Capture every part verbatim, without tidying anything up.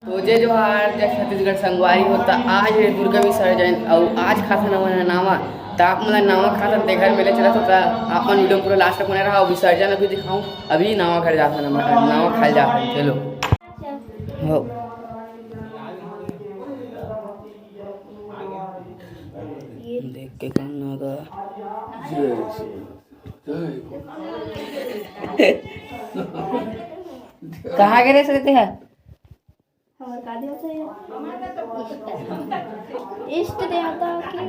तो जय जोहार, जय छत्तीसगढ़ संगवारी हो। त आज हे दुर्गा विसर्जन अउ आज खाथन हमन ह नावा। त आप मन ल नावा खाथन ते घर में ले चलत हो, त आप मन video पूरा last तक बने रहा। अउ विसर्जन अभी दिखाऊं, अभी नावा घर जाथन हमन, नावा खाए जाथन। चलो। हो। देख के कौन नागा। कहाँ गे रहे से तेहा? हमर का देवता हे? इष्ट देवता के।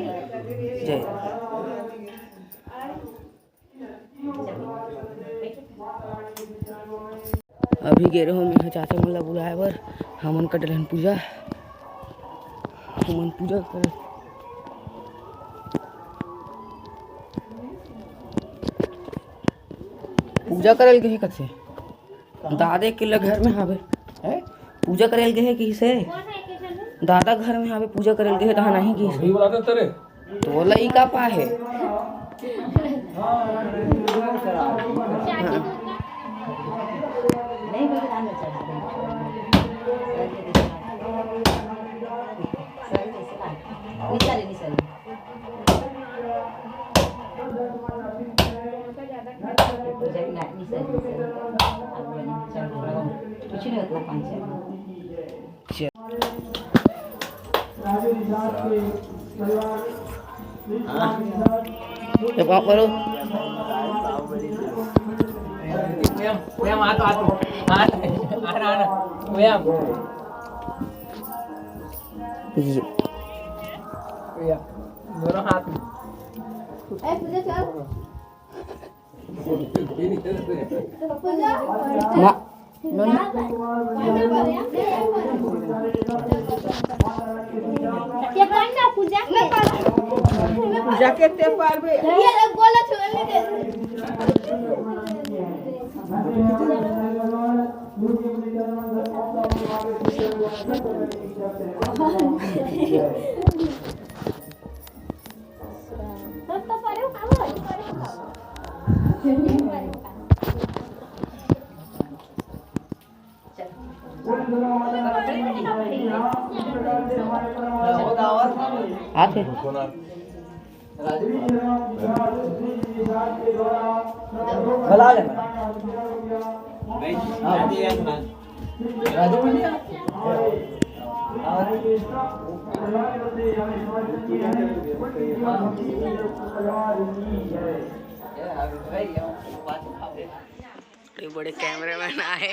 जय। अभी गे रहो मैं चाचा मन ला बुलाए बर, हमन कर डलहन पूजा, हमन पूजा कर, पूजा करल गए कथे। दादा के ल घर में हावे। हैं? पूजा करे ल गे हे कहिसे? दादा घर में हावे, पूजा करे ल गे हे, तहाँ नहीं कहिसे। वही वाला तो तेरे। तो लइका पा हे। हाँ। ये पाँव परो। व्यायाम, व्यायाम, आ तो, आ तो। आ, आ, आ, आ, व्यायाम। ये। या, दोनों हाथ में। ए, पूजा चल। पूजा। ना। ये कौन सा पूजा के? पूजा के ते पारबे। ये लोग बोलो छोड़ दे। आथे। बला ले। राजू भैया। बड़े बड़े कैमरामैन आए।